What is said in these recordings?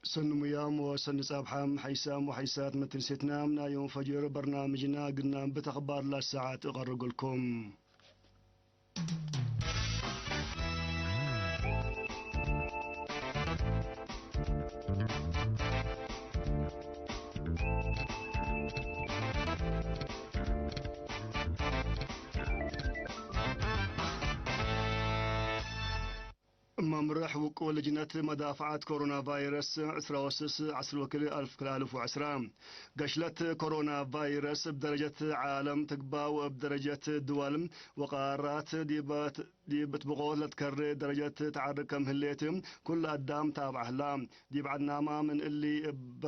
ሰኒ ሙያም ወሰኒ ጻብሓም ሓይሳም ወሓይሳት መትንሴትናም ናዮም ፈጅር በርናምጅና ግናም ብተኽባር ላሰዓት እቐርግልኩም። መምርሕ ውቁ ልጅነት መዳፍዓት ኮሮና ቫይረስ ዕስራ ወስስ ዓስር ወክል ኣልፍ ክላልፉ ዕስራ ገሽለት ኮሮና ቫይረስ ብደረጀት ዓለም ትግባው ብደረጀት ድወል ወቃራት ዲበት ዲብት ብቆት ለትከር ደረጀት ተዓር ከም ህሌት ኩል ኣዳም ታብዓህላ ዲብ ዓድናማ ምን እሊ እባ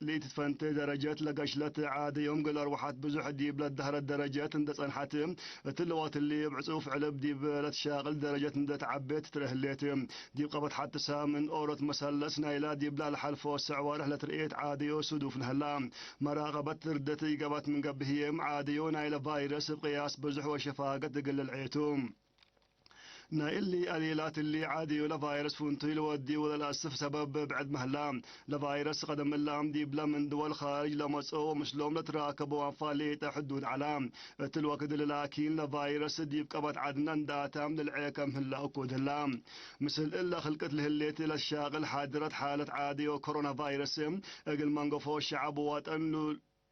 ልኢትትፈንት ደረጀት ለገሽለት ዓደዮም ገል ኣርዋሓት ብዙሕ ዲብ ለዳህረት ደረጀት እንደ ጸንሓት፣ እቲ ለዋትሊ እብ ዕጹፍ ዕልብ ዲብ ለትሻቅል ደረጀት እንደ ተዓቤት ትረህሌት። ዲብ ቀበት ሓትሳ ምን ኦሮት መሰለስ ናይላ ዲብላ ለሓልፎ ሰዕ ወርሕ ለትርኤት ዓደዮ ሱዱፍ ለህላ። መራቀበት ትርደት ይገባት ምን ገብህየም ዓደዮ ናይለ ቫይረስ እብ ቅያስ ብዙሕ ወሸፋገት እግል ልዕየቱ። ናይ እሊ ኣሌላት እሊ ዓድዩ ለቫይረስ ፍንቱይ ለወዲ ወለልኣስፍ ሰበብ ብዕድ መህላ። ለቫይረስ ቀደም እላም ዲብለ ምን ድወል ኻርጅ ለመጽኦ ወምስሎም ለትራከቦ ኣንፋ ሌጠ ሕዱድ ዓላ። እትል ወክድ ልላኪን ለቫይረስ ዲብ ቀበት ዓድና እንዳታም ልልዔ ከም ህላ እኩድ ህላ። ምስል እለ ክልቅት ልህሌት ለሻቅል ሓድረት ሓለት ዓድዮ ኮሮና ቫይረስ እግል መንገፎ ሸዓብ ወጠን ሉ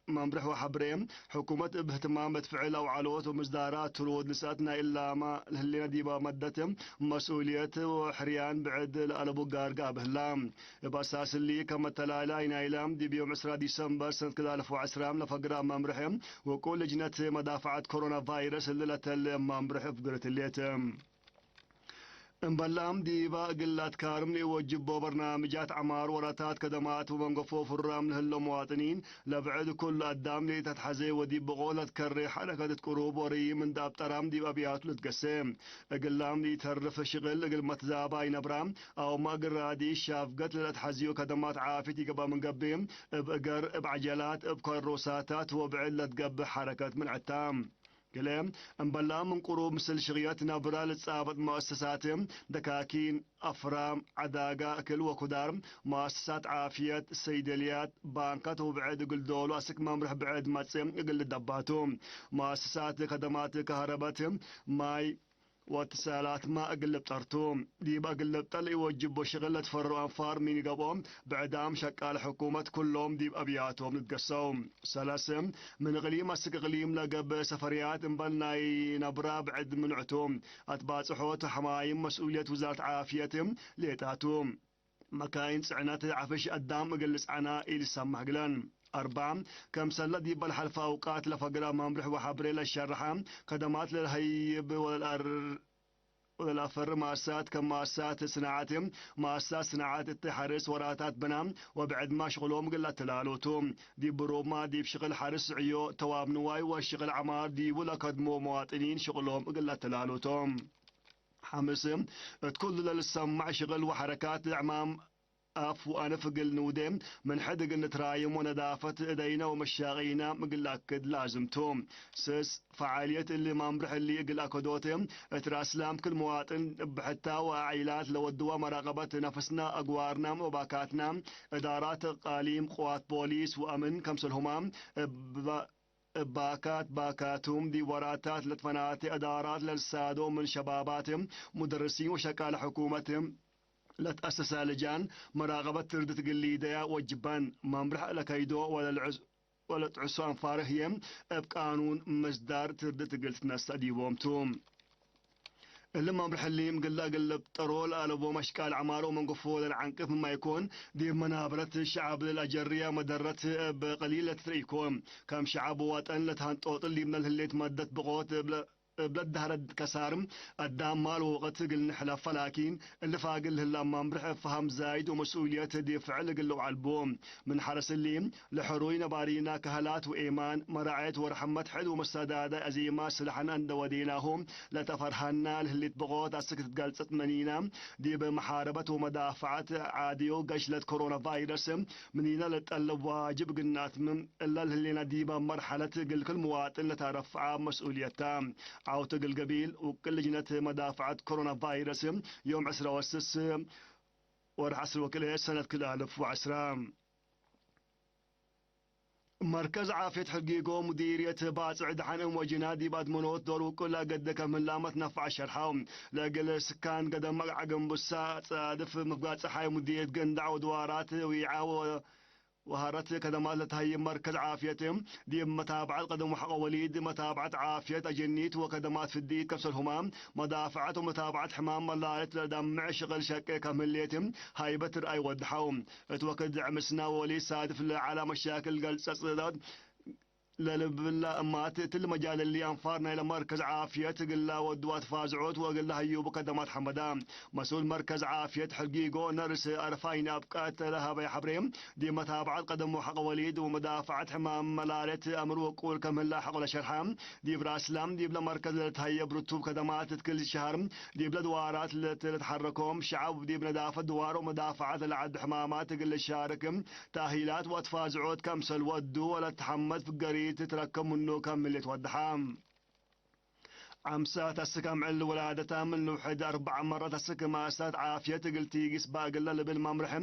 መምርሕ ወሓብሬ፣ ሕኩመት እብ ህትማም መድፍዒ ለውዓሎት ወምስዳራ ትሩድ ልሳት ናይ እላማ ለህሌና ዲባ መደት መስኡልየት ወሕርያን ብዕድ ለኣለቡ ጋር ጋብህላ። እብ ኣሳስሊ ከመተላላይ ናይላ ዲብ ዮም ዕስራ ዲሰምበር ሰነት ክላልፍ ወዕስራ ለፈግራ መምርሕ ወቁ ልጅነት መዳፍዓት ኮሮና ቫይረስ እሊ ለተል መምርሕ እፍግርት ህሌት። እምበላም ዲባ እግል ኣትካርም ለኢወጅቦ በርናምጃት ዐማር ወራታት ከደማት ወመንገፎ ፍራም ለህሎ መዋጥኒን ለብዕድ ኩሉ ኣዳም ለኢተትሐዜ ወዲብ ብቆ ለትከሬ ሐረከት እት ቅሩብ ወርይም እንደ ኣብጠራም ዲብ ኣብያቱ ልትገሴ። እግላም ለኢተርፍ ሽቅል እግል መትዛባይ ነብራ አውማ እግል ራዲ ሻፍገት ለለትሐዝዮ ከደማት ዓፊት ይገባ ምን ገብእ እብ እገር እብ ዐጀላት እብ ከሮሳታት ወብዕድ ለትገብእ ሐረከት ምን ዐታ። ገለ እምበላ ምን ቅሩብ ምስል ሽቕየት ነብረ ልጻበጥ መአሰሳት ደካኪን፣ ኣፍራም፣ ዐዳጋ እክል ወኩዳር፣ መአሰሳት ዓፍየት፣ ሰይደልያት፣ ባንካት ወብዕድ እግል ዶሉ አስክ መምርሕ ብዕድ መጽእ እግል ልደባቱ። መአሰሳት ከደማት ከሀረበት፣ ማይ ወእትሳላትማ እግል ልብጠርቱ። ዲብ እግል ልብጠር ለኢወጅቦ ሽቅል ለትፈርሩ አንፋር ምን ገብኦ፣ ብዕዳም ሸቃል ሕኩመት ኩሎም ዲብ ኣብያቶም ልትገሰው። ሰለስ፣ ምን እቅሊም አስክ እቅሊም ለገብእ ሰፈርያት እምበል ናይ ነብራ ብዕድ ምኑዕቱ። አትባጽሖት ሐማይም መስኡልየት ውዛረት ዓፍየት ሌጣቱ። መካይን ጽዕነት ዐፍሽ አዳም እግል ልጽዓና ኢልሰማህ ግለን። አርባ፣ ከምሰለ ዲበ ለሐልፈ አውቃት ለፈግረ መምርሕ ወሐብሬ ለሸርሐ ከደማት ለልሀይብ ወለልአር-፣ ወለልአፈር መአሰሳት ከም መአሰሳት ስናዓት፣ መአሰሳት ስናዓት እት ሐርስ ወራታት ብና ወብዕድማ ሽቅሎም እግል ለአተላሎቱ። ዲብ ብሩማ ዲብ ሽቅል ሐርስ ዕዮ ተዋብ ንዋይ ወሽቅል ዐማር ዲቡ ለከድሞ መዋጥኒን ሽቅሎም እግል ለአተላሎቶም። ሐምስ፣ እት ኩሉ ለልሰማዕ ሽቅል ወሐረካት ዕማም አፍ ወአንፍ እግል ንውዴ፣ ምን ሕድ እግል ንትራየም ወነዳፈት እደይነ ወመሻቂነ እግል ለአክድ ላዝም ቱ። ስስ፣ ፈዓልየት እሊ መምርሕ እሊ እግል አከዶት፣ እት ራስላም ክል መዋጥን እብ ሕታ ወአዒላት ለወድዋ መራቀበት ነፍስና፣ አግዋርና ወባካትና፣ እዳራት እቃሊም፣ ቅዋት ፖሊስ ወአምን ከምሰልሁማ፣ እብ እብ ባካት ባካቱም ዲብ ወራታት ለትፈናተ እዳራት ለልሳዶ ምን ሸባባት፣ ሙደርሲን ወሸቃለ ሕኩመት ለትአሰሳ ልጃን መራቀበት ትርድት እግል ሊደያ ወጅበን። መምርሕ ለከይዶ ወለልዕስ-፣ ወለጥዕሶ አንፋር ህዬ እብ ቃኑን ምስዳር ትርድት እግል ትነሰእ ዲቦም ቱ። እሊ መምርሕ እሊ እግል ለአግልብ ጠሮ ለአለቦም አሽቃል ዐማር ወመንገፎ ለልዓንቅፍ ምማ ይኮን፣ ዲብ መናበረት ሸዐብ ለልአጀርያ መደረት እብ ቀሊል ለትትረኢኮ። ከም ሸዐብ ወወጠን ለትሀንጦጥል ዲብነ ለህሌት መደት ብቆት እብ ለ-፣ እብ ለዳህረድ ከሳር አዳም ማል ወወቀት እግል ንሕለፈ ላኪን፣ እሊ ፋግል ለህላ መምርሕ እብ ፈሀም ዛይድ ወመስኡልየት ዲብ ፍዕል እግል ለውዓል ቡ። ምን ሐረስ እሊ፣ ለሕሩይ ነባሪና ከህላት ወኤማን፣ መራዐየት ወረሐመት ሕድ ወመሳዳዳይ አዜማ ስላሕና እንደ ወዴናሁ፣ ለተፈርሃና ለህሌት ብቆት አስክ ትትገልጸት መኒና፣ ዲብ መሓረበት ወመዳፈዐት ዓድዮ ገሽለት ኮሮና ቫይረስ፣ ምኒና ለጠልብ ዋጅብ ግናትም፣ እለ ለህሌና ዲበ መርሐለት እግል ክል ምዋጥን ለታረፍዓ መስኡልየታ። ዐውት እግል ገቢል ውቅል ልጅነት መዳፈዐት ኮሮና ቫይረስ፣ ዮም ዕስራ ወስስ፣ ወርሒ ዓሰርተ ክልተ ሰነት ክልተ ኣልፍ ወዕስራ። መርከዝ ዓፍየት ሕጊጎ ሙዲርየት ባጽዕ ደሓን እም ወጅና ዲብ ኣድመኖት ዶር ውቁል ኣገደ ከም ህላመት ነፋዕ ሸርሓው። ለእግል ስካን ገደም መግዓ ገንቡሳ ጸዳድፍ ምፍጋጽ ሓይ ሙዲርየት ገንዳዕ ወድዋራት ዊዓ ወ-፣ ወሃረት ከደማት ለተሃይም መርከዝ ዓፍየት ዲብ መታብዓት ቀደም ወሐቆ ወሊድ፣ መታብዓት ዓፍየት ኣጀኒት ወከደማት ፍዲት ከብሰልሁማ መዳፍዓት ወመታብዓት ሕማም መላለት ለዳምዕ ሽቅል ሸቄ ከም ህሌት ሃይበት ርኣይ ወድሓው። እት ወክድ ዕምስና ወሊድ ሳድፍ ለዓላ መሻክል ገልጸ ጽዳት ለልብላ እማት እትል መጃለሊ ኣንፋር ናይ ለመርከዝ ዓፍየት ግላ ወድዋት ፋዝዖት ወግላ ህዩብ ከደማት ሐመዳ። መስኡል መርከዝ ዓፍየት ሕጊጎ ነርስ ኣርፋይን ኣብቃት ለሃበይ ሐብሬ ዲብ መታብዓት ቀደም ወሐቅ ወሊድ ወመዳፍዓት ሕማም መላለት ኣምር ወቁል ከም ህላ ሐቆ ለሸርሓ ዲብ ራስላም ዲብ ለመርከዝ ለልትሃየብ ርቱብ ከደማት እትክል ሸሃር ዲብ ለድዋራት ለትለትሐረኮም ሸዓብ ዲብ ነዳፈት ድዋር ወመዳፍዓት ለዓድ ሕማማት እግል ሻርክ ተኣሂላት ወትፋዝዖት ከምሰል ወዱ ወለትሐመድ ፍገሪት ትረከብ ምኑ ከም ምሌት ወድሓ። ዓምሳት ኣስክ ኣምዕል ውላደታ ምን ልውሕድ ኣርባዕ መራት ኣስክ ማእሳት ዓፍየት እግል ቲጊስ ባእግላ ልብል መምርሒ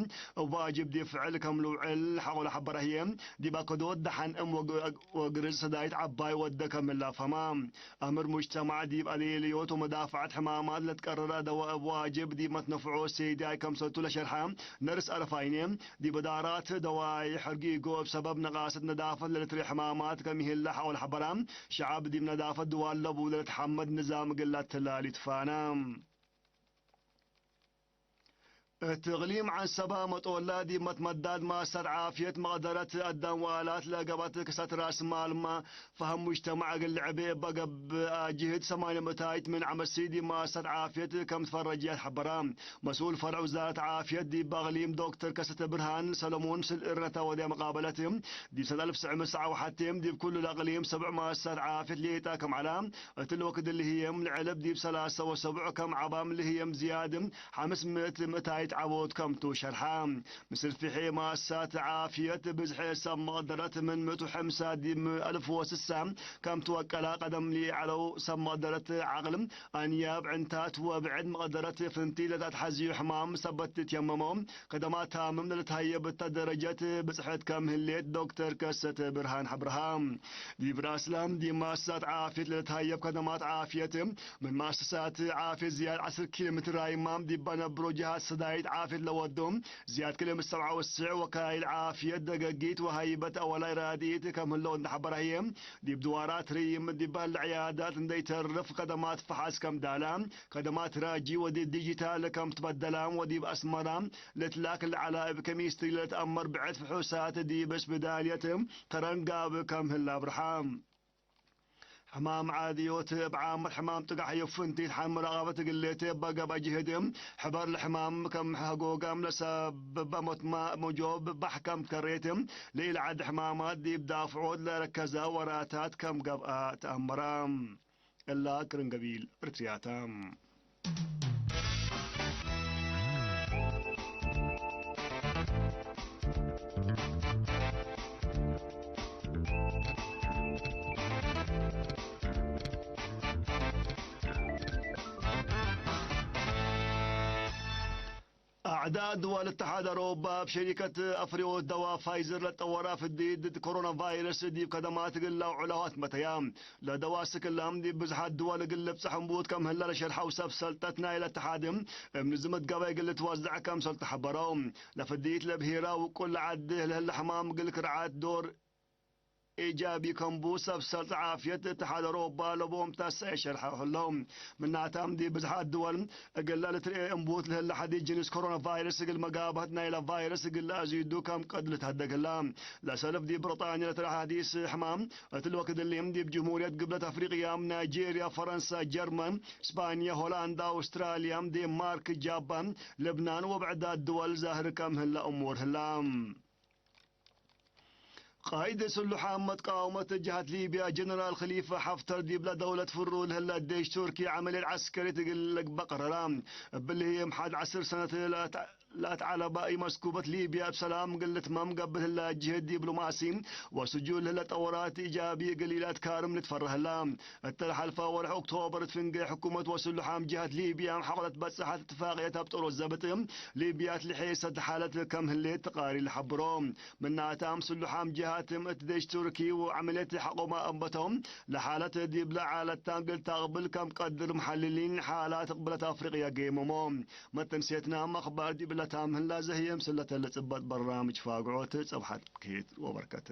ዋጅብ ዲብ ፍዕል ከም ልውዕል ሓቆ ለሐበረ ህየ ዲብ ኣከዶት ደሓን እም ወግ-፣ ወግርዝ ሰዳይት ዓባይ ወደ ከም ላፈማ። ኣምር ሙጅተማዕ ዲብ ኣሌልዮት ወመዳፍዓት ሕማማት ለትቀረረ ደዋ እብ ዋጅብ ዲብ መትነፍዖ ሴድያይ ከምሰቱ ለሸርሓ ነርስ ኣረፋይኔ ዲብ እዳራት ደዋይ ሕርጊጎ እብ ሰበብ ነቃሰት ነዳፈት ለልትሪ ሕማማት ከም ይህላ ሓቆ ለሐበራ። ሸዓብ ዲብ ነዳፈት ድዋር ለቡ ለልትሓመድ ንዛም እግል ላተላሊ ትፋና። እት እቅሊም ዓንሰባ መጦላ ዲብ መትመዳድ ማእሳት ዓፍየት መቅደረት ኣዳም ወኣላት ለገባት ክሳት ራስ ማል ማ ፈሀም ሙጅተማዕ እግል ልዕቤ እባ ገብኣ ጅህድ ሰማንያ ምእታይት ምን ዓመሲ ዲብ ማእሳት ዓፍየት ከም ትፈረጅያት ሐበራ። መስኡል ፈርዕ ውዛረት ዓፍየት ዲብ እቅሊም ዶክተር ከሰተ ብርሃን ሰለሞን ምስል እርነታ ወድያ መቃበለት ዲብ ሰነት ኣልፍ ትስዕ ምእቲ ሰብዓ ወሓቴ ዲብ ኩሉ ለእቅሊም ሰብዕ ማእሳት ዓፍየት ሌጣ ከም ዓላ እትሊ ወክድ ልህየም ልዕልብ ዲብ ሰላሳ ወሰብዑ ከም ዓባም ልህየም ዝያድ ሓምስ ምእት ምእታይት ዓቦት ከምቱ ሸርሓ። ምስል ፊሒ ማእሳት ዓፍየት ብዝሒ ሰብ መቕደረት ምን ምእት ወሐምሳ ዲብ ኣልፍ ወስሳ ከምቱ ወቀላ ቀደም ሊዓለው ሰብ መቕደረት ዓቕል ኣንያብ ዕንታት ወብዕድ መቕደረት ፍንቲ ለታትሓዝዩ ሕማም ሰበት ትየመሞ ከደማ ታምም ለልትሃየብ እታ ደረጀት ብጽሐት ከም ህሌት ዶክተር ከሰተ ብርሃን ሐብርሃ። ዲብ ራስላም ዲብ ማእሳት ዓፍየት ለልትሃየብ ከደማት ዓፍየት ምን ማእሰሳት ዓፍየት ዝያድ ዓስር ኪሎ ሜትር ራይማም ዲባ ነብሮ ጀሃት ሰዳይት ዓፍየት ለወዶ ዝያድ ክልተ ምእት ሰብዓ ወስዕ ወካይል ዓፍየት ደገጊት ወሃይበት ኣወላይ ራድኢት ከም ህለው እንደሓበራ ህየ ዲብ ድዋራት ርይም ዲባ ለዕያዳት እንደይተርፍ ከደማት ፈሓስ ከም ዳላ ከደማት ራጂ ወዲብ ዲጂታል ከም ትበደላ ወዲብ ኣስመራ ለትላክ ለዓላ እብ ከሚስትሪ ለትኣመር ብዕድ ፍሑሳት ዲብ ስብዳልየት ከረንጋብ ከም ህላ ኣብርሓ። ሕማም ዓድዮት እብ ዓመት ሕማም ጥጋሕ ዮፍንቲት ሓን መራቐበት ግሌት በገባ ጅህድ ሕበር ለሕማም ከም ሕጎጋም ለሰብበ ሞትማ ሙጆብ ባሕ ከም ከሬት ለኢልዓድ ሕማማት ዲብ ዳፍዖት ለረከዛ ወራታት ከም ገብኣ ተኣመራ። እላ ክርን ገቢል እርትርያታ። ኣዕዳድ ድዋል እተሓድ ኣውሮባ፣ ኣብ ሸሪከት ኣፍሪዎ ደዋ ፋይዘር ለጠወራ ፍዲ ድድ ኮሮና ቫይረስ ዲብ ከደማት እግል ላውዑ ለዋት መተያ። ለደዋ ስክላም ዲብ ብዝሓት ድዋል እግል ልብጻሕ እምቡት ከም ህላ ለሸርሓው ሰብ ሰልጠት ናይለ እተሓድ፣ እም ንዝመት ገባይ እግል ልትወዘዕ ከምሰል ተሐበረው። ለፍዲት ለብሂራ ውቁል ለዓድ ለህለ ሕማም እግል ክርዓት ዶር ኢጃቢ ከምቡ ሰብ ሰልጥ ዓፍየት እተሓድ ኣውሮባ ለቦም ታሰ ሸርሐ ህለው። ምናታም ዲብ ብዝሓት ድወል እግላ ልትርኤ እምቡት ለህለ ሓዲት ጅንስ ኮሮና ቫይረስ እግል መጋባህት ናይላ ቫይረስ እግል ኣዝዩ ዱ ከም ቀድል ታደግላ። ለሰልፍ ዲብ ብሪጣንያ ለትርኤ ሓዲስ ሕማም እትል ወክድሊም ዲብ ጅምሁርየት ግብለት ኣፍሪቅያ፣ ናይጄርያ፣ ፈረንሳ፣ ጀርመን፣ ስፓንያ፣ ሆላንዳ፣ ኣውስትራልያ፣ ዴንማርክ፣ ጃፓን፣ ልብናን ወብዕዳት ድወል ዛህር ከም ህላ እሙር ህላ። ቃይድ ስሉሓ መትቃወመት ጀሃት ሊብያ ጀነራል ኸሊፋ ሓፍተር ዲብላ ደውለት ፍሩ ለህላ ዴሽ ቱርኪ ዓመልየት ዓስከሪት እግል ለግበ ቀረራ። እብሊ የም ሓድ ዓስር ሰነት ለ-፣ ላት ዓለባ ኢመስኩበት ሊብያ ብሰላም ግልትማም ገብትላ ጅህድ ዲብሎማሲ ወስጁል ለጠወራት ኢጃቢ ገሊላት ካርም ልትፈረህላ። እተልሓልፋ ወርሒ ኦክቶበር ትፍንገ ሕኩመት ወስሉሓም ጅሃት ሊብያ ሓቆለት በጽሓት እትፋቅየት ኣብ ጦሮት ዘብጥ ሊብያ ትልሐ ሰድ ሓለት ከም ህሌት ተቃሪ ልሓብሮ። ምናታም ስሉሓም ጅሃትም እት ደሽ ቱርኪ ወዓመልየት ሓቆማ ኣንበቶም ለሓለት ዲብለ ዓለት ታንግል ታቅብል ከም ቀድር መሓልሊን ሓላት ቅብለት ኣፍሪቅያ ገይሞሞ። መተንሴትና መኽባር ዲብለታ ምህላ ዘህየም ስለተ ለጽበጥ በራምጅ ፋግዖት ጸብሓት ክሂት ወበርከት።